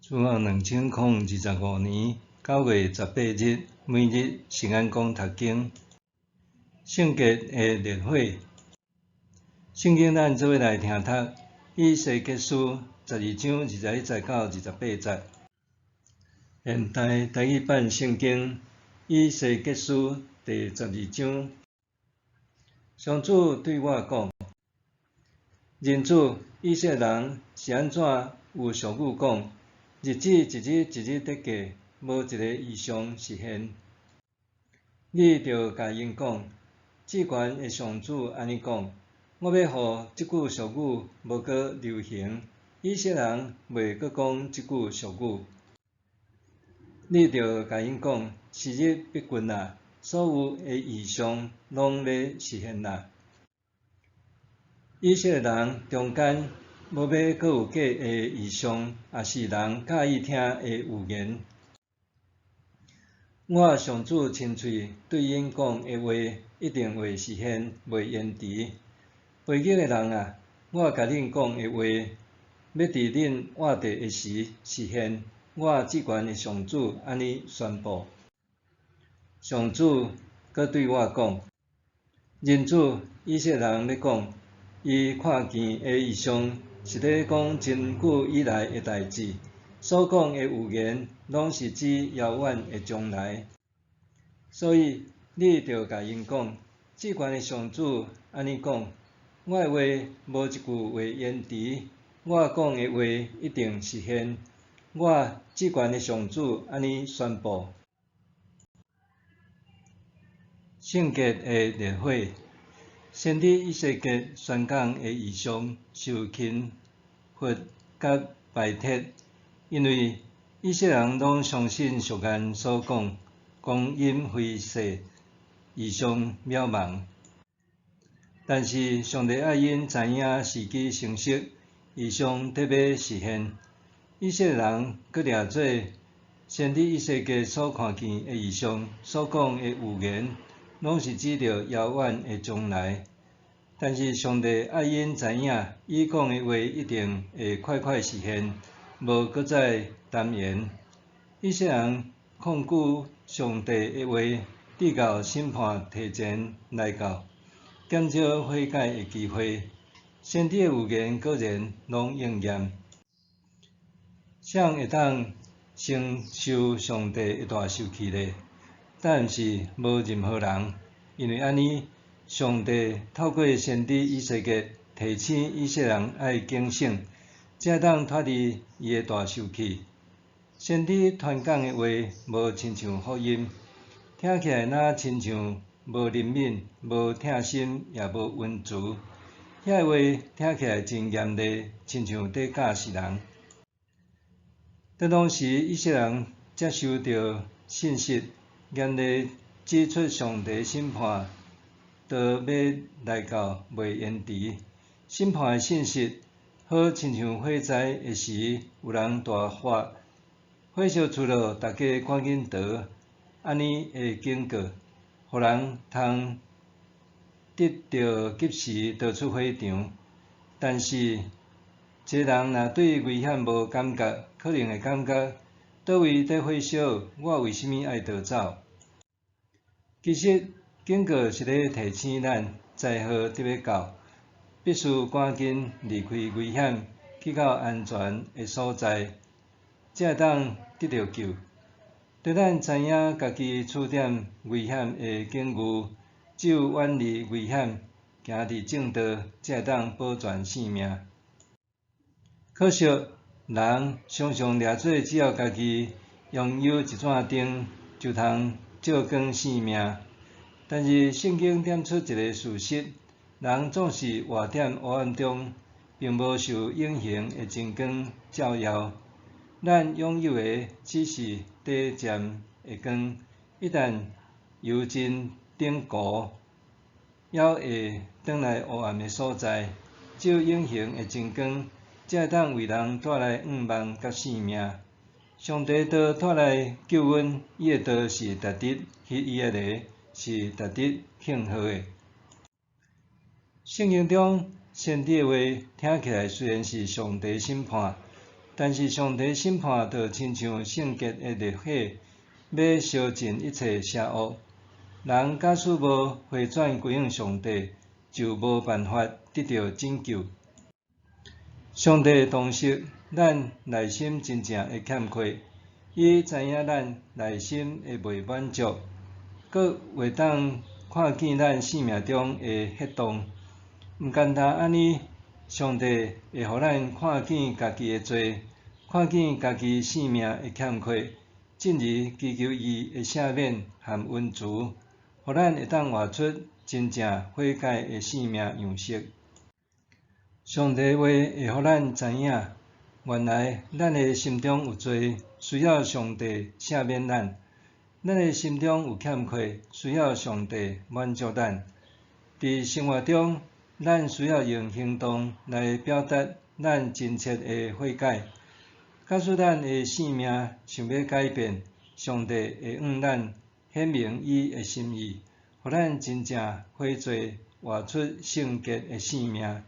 主後2025年9月18日，每日聖安講讀經，聖潔的烈火。聖經咱做伙來聽讀，以西結書12章21節到28節。現代台語版聖經以西結書第十二章，上主對我講：人子，以色列人是按怎有俗語講？日子一日一日佇過，無一个異象實現。你著共𪜶講，至懸的上主按呢講：我欲予這句俗語無閣流行，以色列人袂閣講這句俗語。你著共𪜶講，時日逼近啦，所有的異象攏欲實現啦。以色列人中間無欲閣有假的異象，抑是人佮意聽的預言。我上主親喙對𪜶講的話，一定會實現，袂延遲。悖逆的人啊，我共恁講的話，欲佇恁活著的時實現。我至懸的上主按呢宣布。上主閣對我講：人子，以色列人咧講，伊看見的異象是咧講真久以來的代誌，所講的預言攏是指遙遠的將來。所以你著共𪜶講，至懸的上主按呢講：我的話無一句話延遲，我講的話一定實現。我至懸的上主按呢宣布。聖潔的烈火，先知以西結宣講的異象受懲罰佮排斥，因為以色列人攏相信俗諺所講，光陰飛逝，異象渺茫。但是上帝愛𪜶知影時機成熟，異象得欲實現。以色列人閣掠做先知以西結所看見的異象，所講的預言，攏是指著遙遠的將來。但是上帝愛𪜶知影，伊講的話一定會快快實現，無閣再耽延。以色列人抗拒上帝的話，直到審判提前來到，減少悔改的機會。先知的預言果然攏應驗。誰會當承受上帝的大受氣呢？答案是無任何人，因為按呢，上帝透過先知以西結提醒以色列人愛警醒，才會當脫離伊的大受氣。先知傳講的話無親像福音，聽起來若親像無憐憫、無疼心，也無溫慈。遐个話聽起來真嚴厲，親像佇教示人。當當時以色列人接收著信息，嚴厲指出上帝審判都欲來到，袂延遲。審判的信息好親像火災的時有人大喊，火燒出囉，大家趕緊逃，按呢的警告，予人通得著及時逃出火場。但是，一个人若對危險無感覺，可能會感覺佗位佇火燒，我為啥物愛逃走？其實，警告是咧提醒咱災禍得欲到，必須趕緊離開危險，去到安全的所在，才會當得著救。當咱知影家己處踮危險的境遇，只有遠離危險，行佇正道，才會當保全性命。可惜，人常常掠做只要家己擁有一盞燈，就通照光性命。但是聖經點出一个事實：人總是活踮黑暗中，並無受永恆的真光照耀。咱擁有的只是短暫的光，一旦油盡燈枯，猶會轉來黑暗的所在。只有永恆的真光，才會當為人帶來向望佮性命。上帝的道帶來救恩，伊的道是值得彼伊的禮，是值得慶賀的。聖經中先知的話聽起來雖然是上帝審判，但是上帝審判就親像聖潔的烈火，欲燒盡一切邪惡。人假使無回轉歸向上帝，就無辦法得著拯救。上帝洞悉咱內心真正的欠缺，伊知影咱內心的袂滿足，閣會當看見咱生命中的黑洞。毋干焦按呢，上帝會予咱看見家己的罪，看見家己生命的欠缺，進而祈求伊的赦免和恩慈，予咱會當活出真正悔改的生命樣式。上帝話會予咱知影，原來咱的心中有罪，需要上帝赦免咱；咱的心中有欠缺，需要上帝滿足咱。佇生活中，咱需要用行動來表達咱真切的悔改。假使咱的生命想欲改變，上帝會向咱顯明伊的心意，予咱真正悔罪，活出聖潔的生命。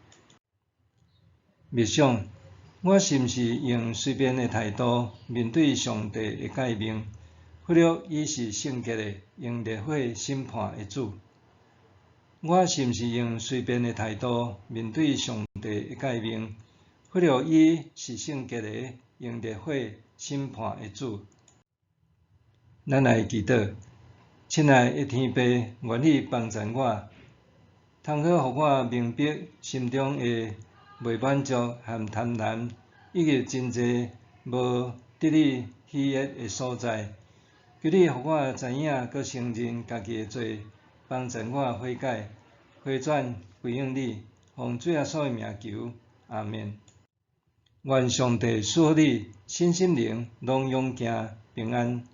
默想，我是毋是用隨便的態度面對上帝的誡命，忽略伊是聖潔的，用烈火審判的主？我是毋是用隨便的態度面對上帝的誡命，忽略伊是聖潔的，用烈火審判的主？咱來祈禱，親愛的天父，願你幫助我，通好予我明白心中的袂滿足和貪婪，以及真濟無得你喜悅的所在。求你予我知影，閣承認家己的罪，幫助我悔改、回轉歸向你，奉主耶穌的名求，阿們。願上帝賜福你，身心靈攏勇健平安。